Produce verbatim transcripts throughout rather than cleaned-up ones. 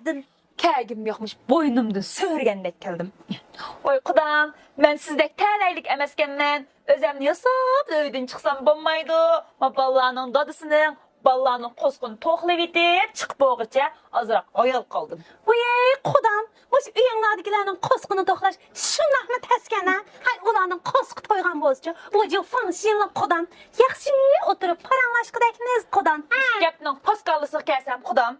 ئاستىدىن كەگىم يوقمۇش، بوينۇمدىن سۆرىگەندەك كەلدىم. ۋاي قۇدام، مەن سىزدەك تەلەيلىك ئەمەسكەنمەن. ئۆزەمنى ياساپلا ئۆيدىن چىقسام بولمايدۇ. ما بالىلارنىڭ دادىسىنىڭ، بالىلارنىڭ قوسقىنى توقلىۋېتىپ چىقىپ بولغۇچە ئازراق ھايال قالدىم. ۋىي، قۇدام، مۇشۇ ئۆيۈڭلاردىكىلەرنىڭ قوسقىنى توقلاش شۇنداقمۇ تەسكەن ھە؟ ھەي، ئۇلارنىڭ قوسقا تويغان بولسىچۇ، ۋۇجۇ فاڭشىنلىق قۇدام. ياخشى ئولتۇرۇپ پاراڭلاشقۇدەكمىز قۇدام. گەپنىڭ پاسكاللىسىغا كەلسەم قۇدام،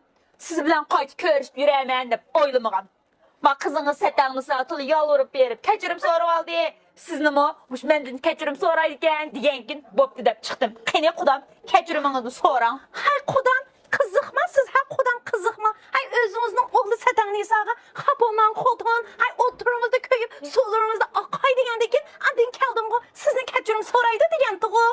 سىز بىلەن قايتا كۆرۈشۈپ يۈرەمەن دەپ ئويلىمىغان. ما قىزىڭىز سەتەڭنىسا تولا يالۋۇرۇپ بېرىپ كەچۈرۈم سورىۋالدى. سىزنىمۇ مۇشۇ مەندىن كەچۈرۈم سورايدىكەن دېگەنكىن بوپتۇ دەپ چىقتىم. قېنى قۇدام، كەچۈرۈمىڭىزنى سوراڭ. ھەي قۇدام، قىزىقما سىز، ھە قۇدام قىزىقما. ھەي ئۆزىڭىزنىڭ ئوغلى سەتەڭنىساغا خاپا بولماڭ خوتۇن. ھەي ئوتتۇرىڭىزدا كۆيۈپ، سۇلىرىڭىزدا ئاقاي دېگەندىكىن ئاندىن كەلدىمغۇ، سىزنى كەچۈرۈم سورايدۇ دېگەنتىغۇ.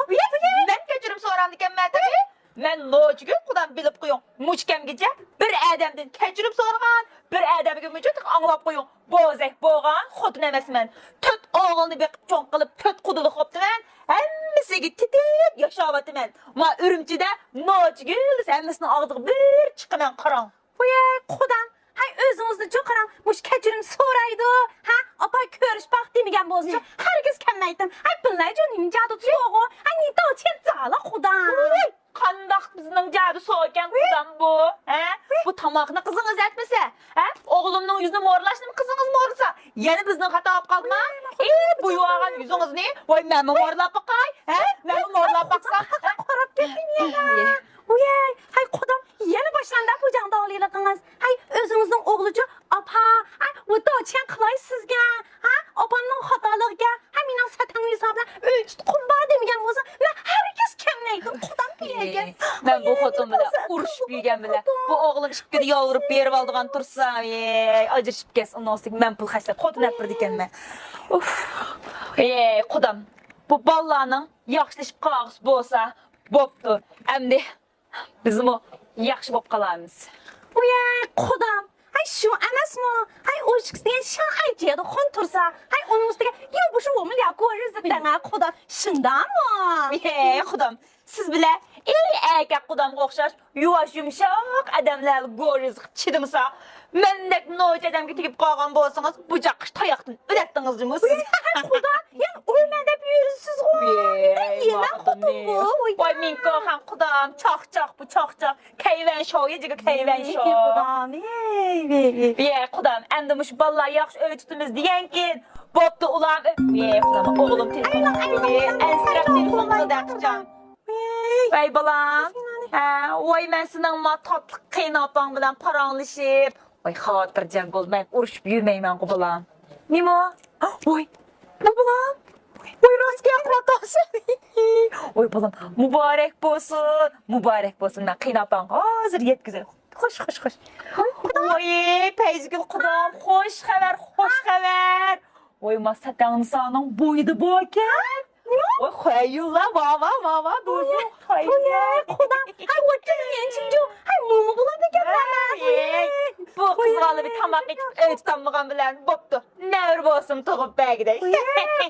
مەن كەچۈرۈم سورامدىكەنمەن تېخى؟ مەن نوچىگۈل قۇدام بىلىپ قويۇڭ، مۇشۇ كەمگىچە بىر ئادەمدىن كەچۈرۈم سورىغان، بىر ئادەمگە مۇشۇ ئاڭلاپ قويۇڭ، بوزەك بولغان خوتۇن ئەمەسمەن. تۆت ئوغۇلنى بېقىپ چوڭ قىلىپ، تۆت قۇدىلىق بوپتىمەن. ھەممىسىگە تېتىپ ياشاۋاتىمەن. ما ئۈرۈمچىدە نوچىگۈل دېسە ھەممىسىنىڭ ئاغزىغا بىر چىقىمەن قاراڭ. ۋىي قۇدام، ھەي ئۆزىڭىزنىچۇ قاراڭ، مۇشۇ كەچۈرۈم سورايدۇ، ھە؟ ئاپا كۆرۈشۈپ باق دېمىگەن بولسىچۇ، ھەرگىز كەلمەيتتىم. ھەي بىللە جۇنىم جادۇ سوغۇ، ھەي نىتاۋ چەت زالا قۇدام. قانداق بىزنىڭ جادۇ سوغۇكەن قۇدام بۇ، ھە؟ بۇ تاماقنى قىزىڭىز ئەتمىسە، ھە؟ ئوغلۇمنىڭ يۈزىنى مورلاشنىمۇ قىزىڭىز مورلىسا، يەنە بىزنىڭ خاتا بولۇپ قالدىما؟ ئى بۇ يۇغان يۈزىڭىزنى، ۋاي مەنمۇ مورلاپ باقاي، ھە؟ مەنمۇ مورلاپ باقسام، ھە؟ قاراپ كەتتىم يەنە. ۋىي، ھەي قۇدام، يەنە باشلاندى بۇ جاڭداۋلىلىقىڭىز. ھەي ئۆزىڭىزنىڭ ئوغلىچۇ ئاپا، ھە ۋىتاۋچيەن قىلاي سىزگە، ھە ئاپامنىڭ خاتالىقىگە، ھە مېنىڭ سەتەڭنىسا بىلەن ئۆي تۇتقۇم بار دېمىگەن بولسا، مەن ھەرگىز كەلمەيتتىم قۇدام بۇ يەرگە. مەن بۇ خوتۇن بىلەن ئۇرۇشۇپ يۈرگەن بىلەن بۇ ئوغلۇم ئىككىدە يالۋۇرۇپ بېرىۋالىدىغان تۇرسا، ۋىي ئاجرىشىپ كەتسە ئۇنىڭ ئۈستىگە مەن پۇل خەجلەپ خوتۇن ئەپ بېرىدىكەنمەن. ئۇف. ئەي قۇدام، بۇ بالىلارنىڭ ياخشىلىشىپ قالغۇسى بولسا بوپتۇ. ئەمدى بىزمۇ ياخشى بولۇپ قالارمىز. ۋىي قۇدام، ھەي شۇ ئەمەسمۇ؟ ھەي ئوشۇكسى دېگەن شاڭئەيچى يەردە خون تۇرسا، ھەي ئۇنىڭ ئۈستىگە يا بۇشۇ ۋومىل يا گورىزىق دەڭە قۇدام، شۇنداقمۇ؟ ھەي قۇدام، سىز بىلەن ئى ئەركەك قۇدامغا ئوخشاش يۇۋاش يۇمشاق ئادەملەر گورىزىق چىدىمىسا، مەندەك نوچى ئادەمگە تېگىپ قالغان بولسىڭىز، بۇ جاققىچە تاياقتىن ئۆلەتتىڭىز جۇمۇ سىز. ۋىي قۇدا، يەنە ئۇرىمەن دەپ يۈرىسىزغۇ. ۋىي، يېمە خوتۇنغۇ. ۋاي مىڭكو خان قۇدام، چاقچاق بۇ چاقچاق. كەيۋەن شو، يېجىگە كەيۋەن شو. قۇدام، ۋىي، ۋىي، ۋىي. ۋىي قۇدام، ئەمدى مۇشۇ بالىلار ياخشى ئۆي تۇتىمىز دېگەنكىن، بوپتۇ ئۇلار. ۋىي قۇدام، ئوغلۇم تېلېفون قىلدى. ئەنسىرەپ تېلېفون قىلدى ئەقىجان. ۋەي بالام، ھە، ۋاي مەن سېنىڭ ما تاتلىق قېيىنئاپاڭ بىلەن پاراڭلىشىپ، ۋاي خاتىرجەم بول، مەن ئۇرۇشۇپ يۈرمەيمەنغۇ بالام. نېمە؟ ۋاي، بۇ بالام. ۋاي راست گەپ قىلىۋاتامسەن. ۋاي بالام، مۇبارەك بولسۇن، مۇبارەك بولسۇن، مەن قېيىنئاپاڭغا ھازىر يەتكۈزەي. خوش خوش خوش. ۋاي پەيزىگۈل قۇدام، خوش خەۋەر، خوش خەۋەر. ۋاي ما سەتەڭنىسانىڭ بويىدا باركەن. ۋاي خەييۇللا، ۋا ۋا ۋا ۋا دۇزۇ. ۋاي قۇدام، ھەي ۋاكىل يەنچىنجۇ، ھەي مومو بولىدىكەن. بۇ قىزغا بىر تاماق ئېتىپ ئۆي تۇتالمىغان بىلەن بوپتۇ. نەۋرە بولسۇن تۇغۇپ بەرگۈدەك.